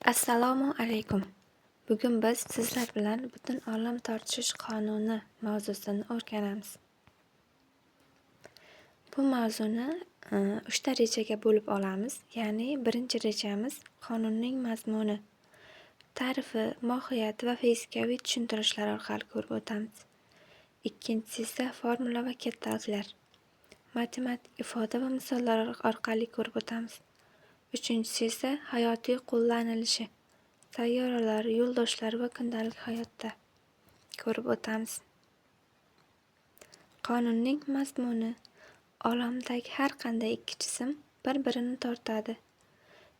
Assalomu alaykum. Bugun biz sizlar bilan butun olam tortishish qonuni mavzusini o'rganamiz. Bu mavzuni uchta rejaga bo'lib olamiz. Ya'ni birinchi rejamiz qonunning mazmuni, ta'rifi, mohiyati va fizikaviy tushuntirishlar orqali ko'rib o'tamiz. Ikkinchisi esa formula va kattaliklar, matematik ifoda va misollar orqali ko'rib o'tamiz. Uchinchisi esa hayotiy qo'llanilishi, sayyoralar, yo'ldoshlar va kundalik hayotda ko'rib o'tamiz. Qonunning mazmuni: olamdagi har qanday ikki jism bir-birini tortadi.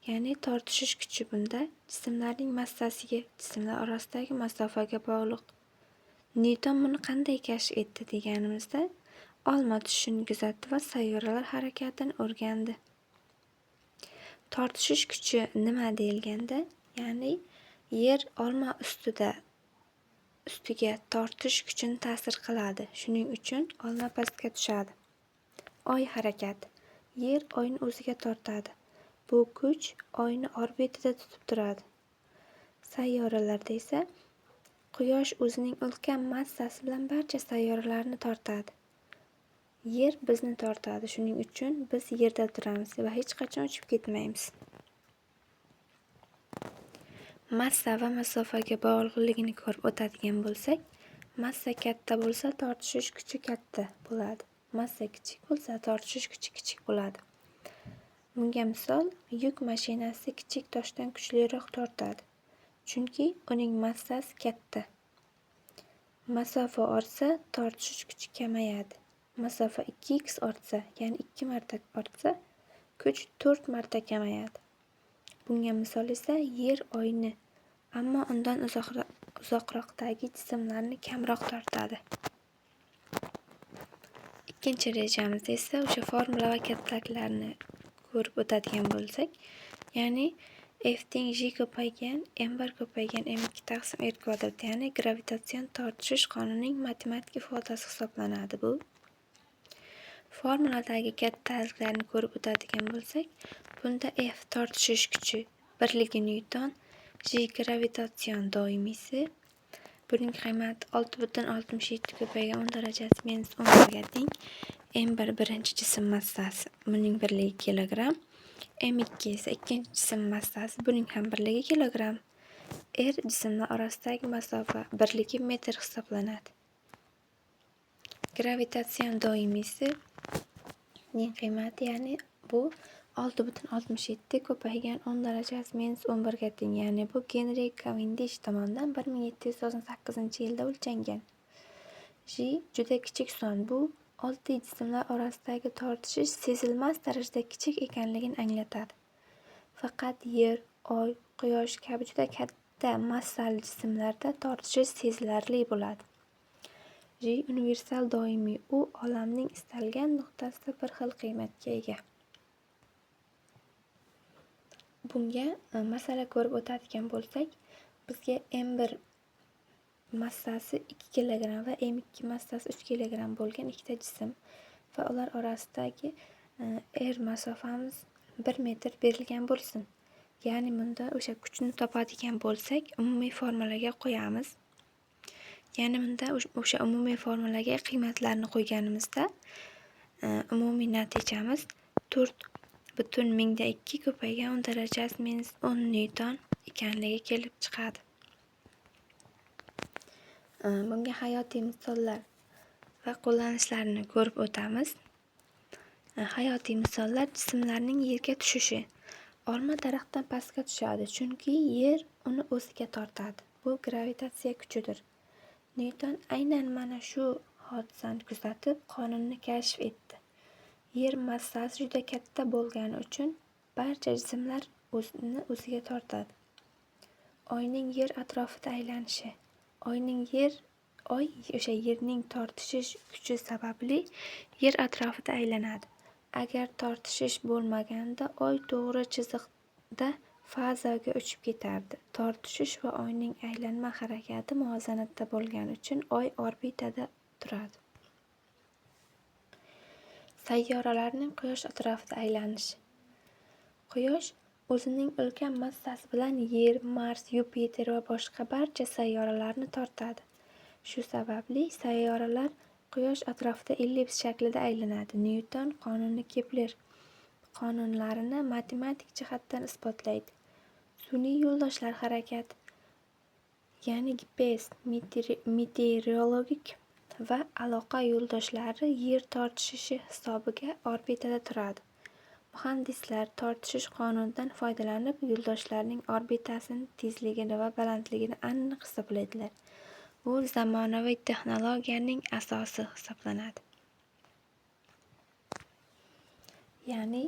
Ya'ni tortishish kuchi bunda jismlarning massasiga, jismlar orasidagi masofaga bog'liq. Nyuton buni qanday kashf etdi deganimizda, olma tushishini kuzatdi va sayyoralar harakatini o'rgandi. Tortishish kuchi nima deyilganda, ya'ni Yer olma ustiga tortish kuchini ta'sir qiladi. Shuning uchun olma pastga tushadi. Oy harakati. Yer Oyni o'ziga tortadi. Bu kuch Oyni orbitada tutib turadi. Sayyoralarda esa Quyosh o'zining ulkan massasi bilan barcha sayyoralarni tortadi. Yer bizni tortadi. Shuning uchun biz Yerda turamiz va hech qachon uchib ketmaymiz. Massa va masofaga bog'liqligini ko'rib o'tadigan bo'lsak, massa katta bo'lsa, tortishish kuchi katta bo'ladi. Massa kichik bo'lsa, tortishish kuchi kichik bo'ladi. Bunga misol, yuk mashinasi kichik toshdan kuchliroq tortadi, chunki uning massasi katta. Masofa ortsa, tortishish kuchi kamayadi. Masofa 2x ortsa, ya'ni 2 marta ortsa, kuch 4 marta kamayadi. Bunga misol esa Yer Oyni, ammo undan uzoqroqdagi jismlarni kamroq tortadi. Ikkinchi rejamizda esa o'sha formula va kattaliklarni ko'rib o'tadigan bo'lsak, ya'ni F teng G ko'paygan M1 ko'paygan M2 taqsim R kvadrat, ya'ni gravitatsion tortishish qonunining matematik ifodasi hisoblanadi bu. Formuladagi kattaliklarni ko'rib o'tadigan bo'lsak, bunda F tortishish kuchi birligi nyuton, G gravitatsion doimiysi, buning qiymati 6,67 ko'paygan 10 darajasi minus 11 ga teng, M1 birinchi jism massasi, buning birligi kilogramm, M2 esa ikkinchi jism massasi, buning ham birligi kilogramm. R jismlar orasidagi masofa birligi metr hisoblanadi. Gravitatsion doimiysi ning qiymati, ya'ni bu 6,67 ko'paygan 10 darajasi minus 11 ga teng, ya'ni bu Genri Kavendish tomonidan 1798-yilda o'lchangan. G juda kichik son, bu oddiy jismlar orasidagi tortishish sezilmas darajada kichik ekanligini anglatadi. Faqat Yer, Oy, Quyosh kabi juda katta massali jismlarda tortishish sezilarli bo'ladi. G universal doimiy, u olamning istalgan nuqtasida bir xil qiymatga ega. Bunga masala ko'rib o'tadigan bo'lsak, bizga M1 massasi 2 kilogramm va M2 massasi 3 kilogramm bo'lgan ikkita jism va ular orasidagi R masofamiz 1 metr berilgan bo'lsin. Ya'ni bunda o'sha kuchni topadigan bo'lsak, umumiy formulaga qo'yamiz. Ya'ni bunda o'sha umumiy formulaga qiymatlarni qo'yganimizda umumiy natijamiz 4,002 ko'paygan 10 darajasi minus 10 nyuton ekanligi kelib chiqadi. Bunga hayotiy misollar va qo'llanishlarini ko'rib o'tamiz. Hayotiy misollar: jismlarning yerga tushishi. Olma daraxtdan pastga tushadi, chunki yer uni o'ziga tortadi. Bu gravitatsiya kuchidir. Nyuton aynan mana shu hodisani kuzatib, qonunni kashf etdi. Yer massasi juda katta bo'lgani uchun barcha jismlar o'zini o'ziga tortadi. Oyning Yer atrofida aylanishi. Oy o'sha Yerning tortishish kuchi sababli Yer atrofida aylanadi. Agar tortishish bo'lmaganida Oy to'g'ri chiziqda fazoga uchib ketardi. Tortishish va Oyning aylanma harakati muvozanatda bo'lgani uchun Oy orbitada turadi. Sayyoralarning Quyosh atrofida aylanishi. Quyosh O'zining ulkan massasi bilan Yer, Mars, Yupiter va boshqa barcha sayyoralarni tortadi. Shu sababli sayyoralar Quyosh atrofida ellips shaklida aylanadi. Nyuton qonuni Kepler qonunlarini matematik jihatdan isbotlaydi. Sun'iy yo'ldoshlar harakati, ya'ni GPS, meteorologik va aloqa yo'ldoshlari Yer tortishishi hisobiga orbitada turadi. Muhandislar tortishish qonunidan foydalanib, yo'ldoshlarning orbitasini, tezligini va balandligini aniq hisoblaydilar. Bu zamonaviy texnologiyaning asosi hisoblanadi. Ya'ni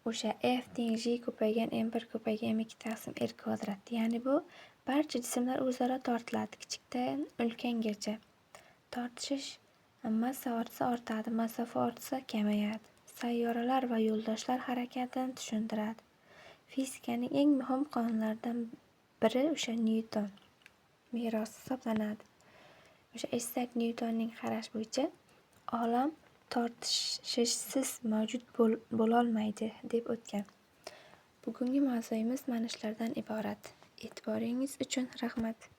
o'sha F teng G ko'paygan M1 ko'paygan M2 taqsim R kvadrat. Ya'ni bu barcha jismlar o'zaro tortiladi, kichikdan ulkangacha. Tortishish massa ortsa ortadi, masofa ortsa kamayadi. Sayyoralar va yo'ldoshlar harakatini tushuntiradi. Fizikaning eng muhim qonunlaridan biri o'sha Nyuton merosi hisoblanadi. O'sha Issak Nyutonning qarashi bo'yicha olam tortishishsiz mavjud bo'lolmaydi deb o'tgan. Bugungi mavzuyimiz mana shulardan iborat. E'tiboringiz uchun rahmat.